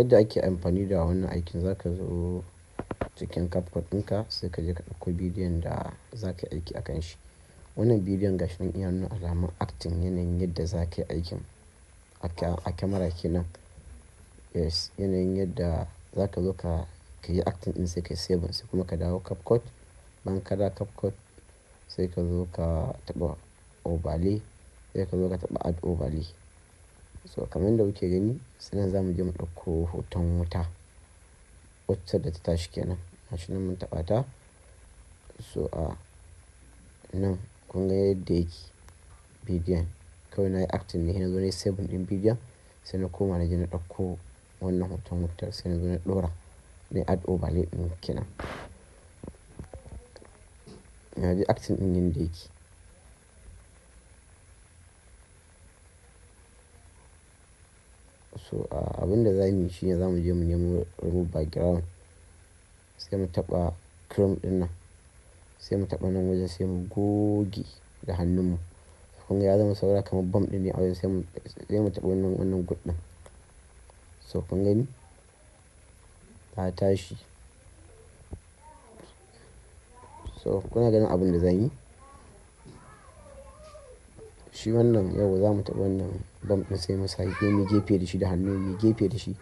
Yadda ake amfani da wannan aikin, za ka zo cikin CapCut ɗinka sai ka je ka ɗauko bidiyon da za ka yi aiki a kan shi. Wannan bidiyon gashi nan iya nuna alamun acting, yanayin yadda za ka yi aikin a kyamara kenan. Yes, yanayin yadda za ka zo ka yi acting ɗin, sai ka yi saving, sai kuma ka dawo CapCut. Bayan ka dawo CapCut, sai ka zo ka taɓa overlay, sai ka zo ka taɓa add overlay. So kamar yadda kuke gani, sai nan za mu je mu ɗauko hoton wuta wacce da ta tashi kenan. Gashi nan mun taɓa ta. So a nan kun ga yadda yake bidiyon. Kawai na yi acting ne, sai na zo na yi saving ɗin bidiyon, sai na koma na je na ɗauko wannan hoton wutar, sai na zo na ɗora, na yi add overlay ɗin kenan. Na yi acting ɗin yanda yake. So abin da za mu yi shine za mu je mu nemo remove background, sai mu taɓa Chrome ɗin nan, sai mu taɓa nan wajen, sai mu goge da hannun mu. Kun ga ya zama saura kamar bomb ɗin ne a wajen, sai mu taɓa wannan good ɗin. So kun gani? Ta tashi. So kuna ganin abin da zan yi? Shi wannan yau za mu taɓa wannan bomb ɗin, sai mu sa mu gefe da shi da hannu, mu gefe da shi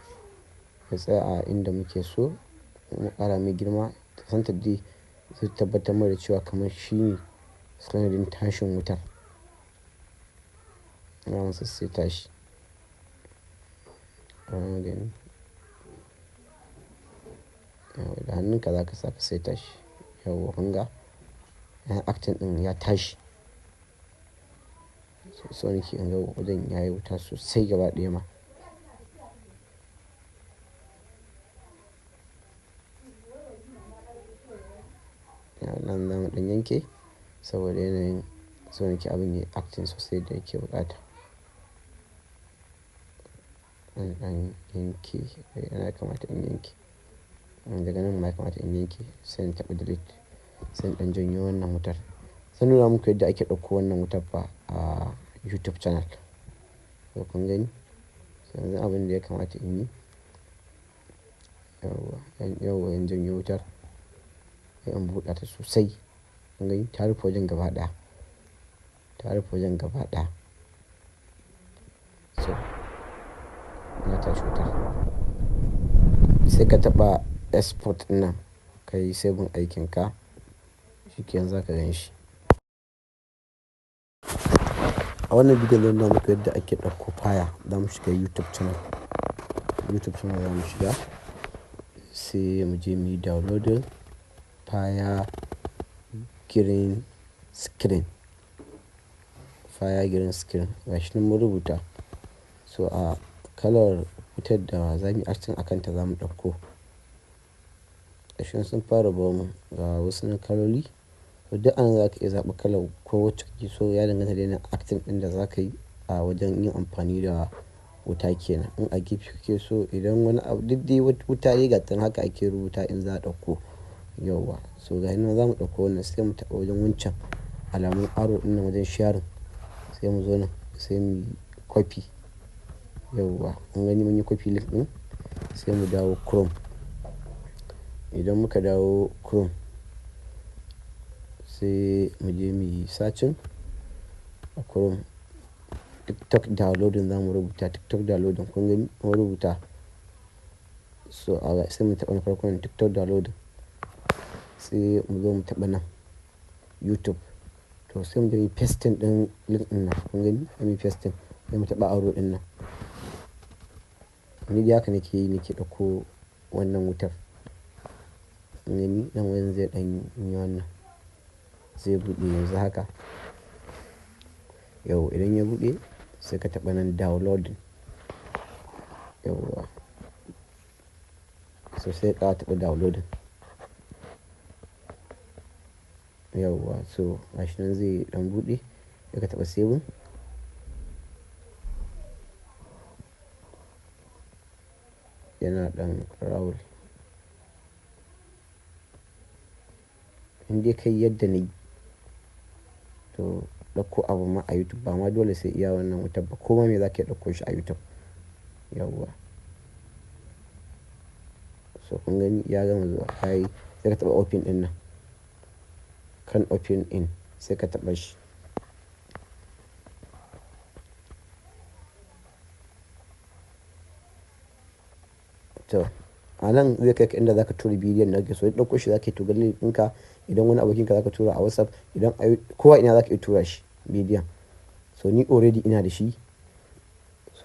ya tsaya a inda muke so. Mu ƙara mai girma, sannan dai zai tabbatar mana da cewa kamar shi ne sanadin tashin wutar. Zamu sassaita shi. Kun gani? Da hannunka za ka saka saita shi. Yauwa kun ga? Acting ɗin ya tashi. So nake in ga wajen yayi wuta sosai gaba ɗaya ma. Nan zamu ɗan yanke saboda yanayin so nake abin yayi acting sosai da yake buƙata. Zan ɗan yanke, yana kamata in yanke. Daga nan ma ya kamata in yanke, sai in taɓa delete, sai in ɗan janyo wannan wutar. Zan nuna muku yadda ake ɗauko wannan wutar fa a YouTube channel. To kun gani? So yanzu abin da ya kamata in yi, yauwa in janyo wutar, sai in buɗe ta sosai. Kun gani? Ta rufe wajen gaba ɗaya. Ta rufe wajen gaba ɗaya. So, na tashi wutar. Sai ka taɓa export ɗin nan, ka yi saving aikinka, shikenan za ka gan shi. A wannan bidiyon zan nuna muku yadda ake ɗauko fire. Za mu shiga YouTube channel. YouTube channel za mu shiga, sai mu je muyi downloading fire green screen. Fire green screen. Gashi nan mun rubuta. So a kalar wutar da za mu yi acting a kanta za mu ɗauko. Gashi nan sun fara bamu ga wasu nan kaloli. To duk anan za ka iya zaɓa kalar ko wacce kake so, ya danganta da yanayin acting ɗin da za ka yi a wajen yin amfani da wuta kenan. In a gefe kake so, idan wani abu duk dai wuta dai gata nan haka ake rubuta in za a ɗauko. Yauwa. So ga nan za mu ɗauko wannan, sai mu taɓa wajen wancan alamun arrow ɗin nan wajen sharing. Sai mu zo nan sai muyi copy. Yauwa. Kun gani mun yi copy link ɗin, sai mu dawo Chrome. Idan muka dawo Chrome, sai mu je muyi searching a Chrome. TikTok downloading za mu rubuta, TikTok downloading, kun gani mun rubuta. So sai mu taɓa na farkon TikTok downloading. Sai mu zo mu taɓa nan YouTube. To sai mu je muyi pasting ɗin link ɗin nan, kun gani? Sai muyi pasting, sai mu taɓa arrow ɗin nan. Ni dai haka nake yi, nake ɗauko wannan wutar. Kun gani? Nan wajen zai ɗan yi wannan. Zai buɗe yanzu haka. Yau idan ya buɗe, sai ka taɓa nan downloading. Yauwa. So sai ka taɓa downloading. Yauwa, so gashi nan zai ɗan buɗe, sai ka taɓa saving. Yana ɗan rawul. In dai kai yadda na yi, to ɗauko abu ma a YouTube ba ma dole sai iya wannan wutar ba. Koma me za ka iya ɗauko shi a YouTube. Yauwa. So kun gani ya gama zuwa yayi, sai ka taɓa open ɗin nan. Kan open in sai ka taɓa shi. To a nan zai kai ka inda za ka tura bidiyon da kake so. In ɗauko shi za ka yi to gallery ɗinka, idan wani abokinka za ka tura a WhatsApp, idan kowa ina za ka iya tura shi bidiyon. So ni already ina da shi.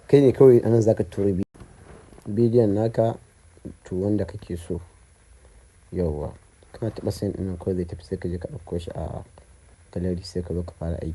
Kai ne kawai a nan za ka tura bidiyon naka to wanda kake so. Yauwa. Kana taɓa send ɗin nan kawai zai tafi, sai ka je ka ɗauko shi a gallery sai ka zo ka fara aiki.